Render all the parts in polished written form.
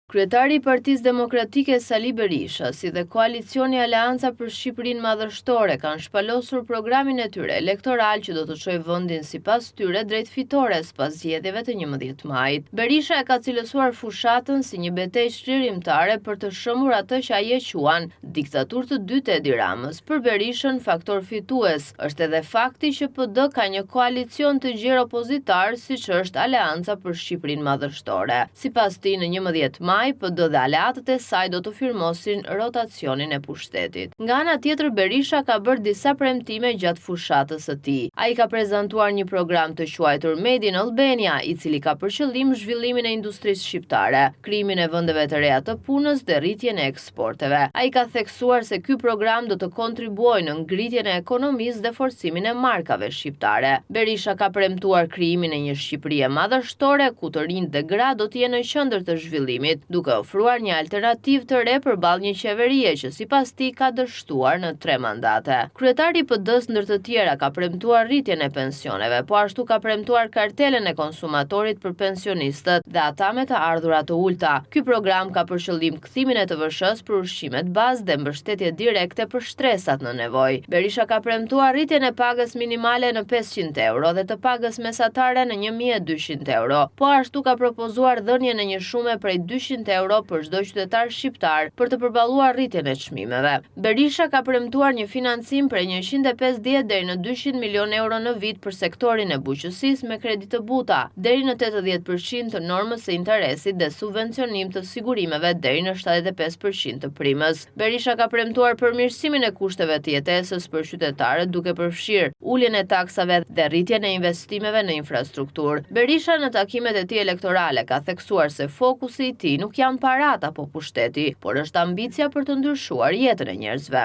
Kryetari i Partisë Demokratike Sali Berisha, si dhe koalicioni Aleanca për Shqipërinë Madhështore kanë shpalosur programin e tyre elektoral që do të çojë vendin sipas tyre drejt fitores pas zgjedhjeve të 11 majit. Berisha e ka cilësuar fushatën si një betejë çlirimtare për të shembur atë që ai e quan diktaturë të dytë të Edi Ramës. Për Berishën, faktor fitues është edhe fakti që PD ka një koalicion të gjerë opozitar siç është Aleanca për Shqipërinë Madhështore. Sipas tij, në 11 maj, PD dhe aleatët e saj do të firmosin rotacionin e pushtetit. Nga ana tjetër, Berisha ka bërë disa premtime gjatë fushatës së tij. Ai ka prezantuar një program të quajtur Made in Albania, i cili ka për qëllim zhvillimin e industrisë shqiptare, krijimin e vendeve të reja të punës dhe rritjen e eksporteve. Ai ka theksuar se ky program do të kontribuojë në ngritjen e ekonomisë dhe forcimin e markave shqiptare. Berisha ka premtuar krijimin e një Shqipërie madhështore ku të rinjtë dhe gratë do të jenë në qendër të zhvillimit, duke ofruar një alternativë të re përballë një qeverie që sipas tij ka dështuar në tre mandate. Kryetari i PD-së ndër të tjera ka premtuar rritjen e pensioneve, po ashtu ka premtuar kartelën e konsumatorit për pensionistët dhe ata me të ardhura të ulëta. Ky program ka për qëllim kthimin e TVSH-së për ushqimet bazë dhe mbështetje direkte për shtresat në nevojë. Berisha ka premtuar rritjen e pagës minimale në 500 euro dhe të pagës mesatare në 1200 euro. Po ashtu ka propozuar dhënien e një shume prej 200 euro për çdo qytetar shqiptar për të përballuar rritjen e çmimeve. Berisha ka premtuar një financim prej 150 deri në 200 milion euro në vit për sektorin e bujqësisë me kredi të buta, deri në 80% të normës së interesit dhe subvencionim të sigurimeve deri në 75% të primës. Berisha ka premtuar përmirësimin e kushteve të jetesës për qytetarët duke përfshirë uljen e taksave dhe rritjen e investimeve në infrastrukturë. Berisha në takimet e tij elektorale ka theksuar se fokusi i tij nuk janë paratë apo pushteti, por është ambicia për të ndryshuar jetën e njerëzve.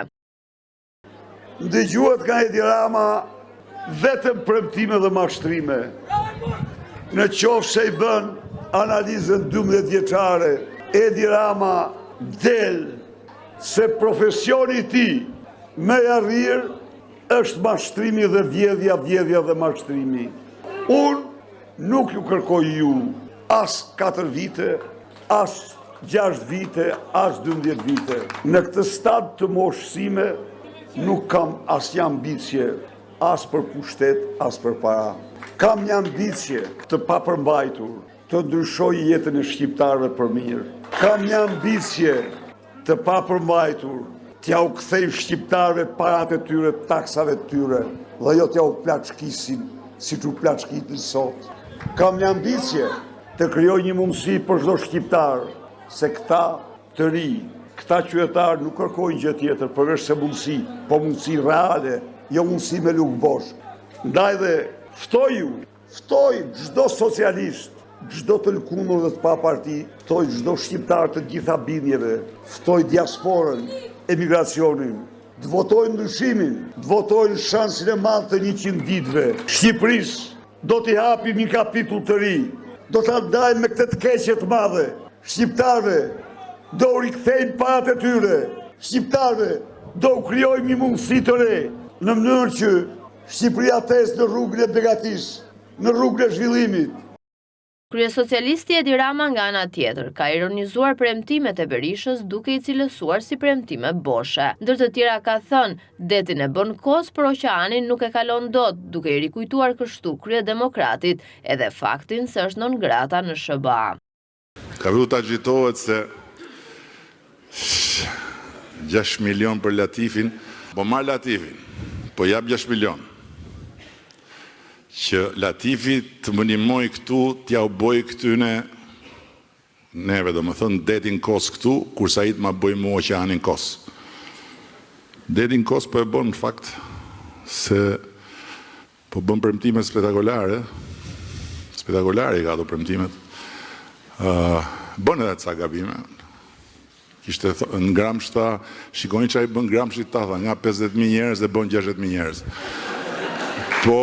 Ndëgjuat nga Edi Rama vetëm premtime dhe mashtrime. Në qoftë se i bën analizën 12 vjeçare, Edi Rama del se profesioni i tij më i arrirë është mashtrimi dhe vjedhja, vjedhja dhe mashtrimi. Unë nuk ju kërkoj ju as 4 vite, as 6 vite, as 12 vite. Në këtë stad të moshës sime nuk kam asnjë ambicie, as për pushtet, as për para. Kam një ambicie të papërmbajtur, të ndryshoj jetën e shqiptarëve për mirë. Kam një ambicie të papërmbajtur, t'jua kthej shqiptarëve paratë e tyre, taksave të tyre, dhe jo t'jua plaçkisin, siç u plaçkitin sot. Kam një ambicie të krijoj një mundësi për çdo shqiptar, se këta të ri, këta qytetarë nuk kërkojnë gjë tjetër, përveç se mundësi, po mundësi reale, jo mundësi me lugë bosh. Ndaj dhe ftoj ju, ftoj çdo socialist, çdo të lëkundur dhe të pa parti, ftoj çdo shqiptar të gjitha bindjeve, ftoj diasporën, emigracionin, të votojnë ndryshimin, të votojnë shansin e madh të 100 ditëve. Shqipërisë do t'i hapim një kapitull të ri, do ta ndajmë me këtë të keqe të madhe. Shqiptarëve do u rikthejmë paratë e tyre. Shqiptarëve do u krijojmë një mundësi të re në mënyrë që Shqipëria të ecë në rrugën e begatisë, në rrugën e zhvillimit. Kryesocialisti Edi Rama nga ana tjetër ka ironizuar premtimet e Berishës duke i cilësuar si premtime boshe. Ndër të tjera ka thënë, detin e bën kos, por oqeanin nuk e kalon dot, duke i rikujtuar kështu kryedemokratit edhe faktin se është non grata në SHBA. Ka fillu të agjitohet se 6 milion për Latifin, po marr Latifin, po jap 6 milion. Që Latifi të më ndihmoj këtu, t'ja u boj këtyne neve, domethënë, detin kos këtu, kurse ai të ma bëj mu oqeanin kos. Detin kos po e bën në fakt se Po bën premtime spektakolare, spektakolare i ka ato premtimet. Ë bën edhe ca gabime. Kishte në Gramsh tha, shikoni çfarë i bën Gramshi ta tha, nga 50.000 njerëz e bën 60.000 njerëz. Po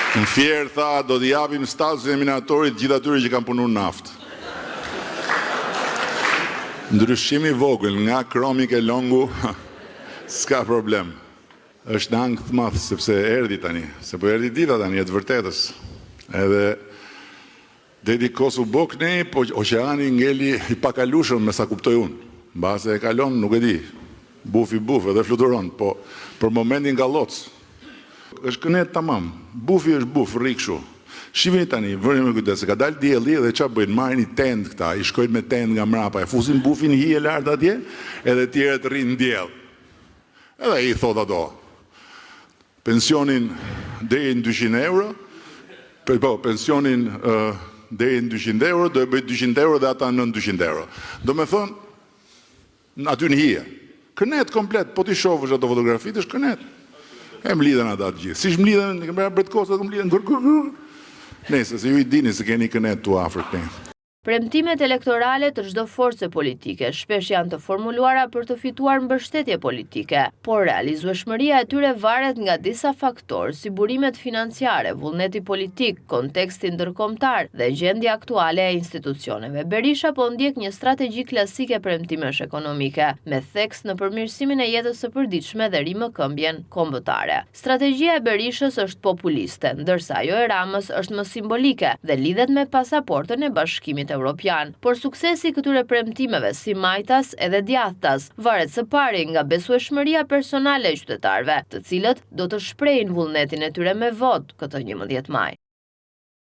Në Fier tha, do t'i japim statusin e minatorit gjithë atyre që kanë punuar në naftë. Ndryshim i vogël nga kromi ke longu, s'ka problem. Është në ankth të madh sepse erdhi tani, se po erdhi dita tani e të vërtetës. Edhe. Deti Kos u bë kënej, po oqeani ngeli i pakalueshëm me sa kuptoj unë. Mbase e kalon, nuk e di. Bufi buf edhe fluturon, po për momentin galloc. Është kënetë tamam. Bufi është buf, rri kështu. Shihni tani, vëni me kujdes, se ka dalë dielli dhe ça bëjnë, marrin një tendë këta, i shkojnë me tendë nga mrapa, e fusin bufin në hije lart atje, edhe tjerët rrinë në diell. Edhe ai i thotë ato, pensionin deri në 200 euro, po, pensionin deri në 200 euro, do e bëj 200 euro dhe ata nën 200 euro. Domethënë, aty në hije. Kënetë komplet, po t'i shofësh ato fotografitë, është kënetë. E mlidhen ata të gjithë. Si mlidhen, në bretkosat, mlidhen, gur, gur, gur. Nëse, se ju i dini se keni kënetë tu afër këne. Premtimet elektorale të çdo force politike shpesh janë të formuluara për të fituar mbështetje politike, por realizueshmëria e tyre varet nga disa faktorë si burimet financiare, vullneti politik, konteksti ndërkombëtar dhe gjendja aktuale e institucioneve. Berisha po ndjek një strategji klasike premtimesh ekonomike, me theks në përmirësimin e jetës së përditshme dhe rimëkëmbjen kombëtare. Strategjia e Berishës është populiste, ndërsa ajo e Ramës është më simbolike dhe lidhet me pasaportën e Bashkimit Evropian. Por suksesi i këtyre premtimeve si majtas edhe djathtas varet së pari nga besueshmëria personale e qytetarëve, të cilët do të shprehin vullnetin e tyre me votë këtë 11 maj.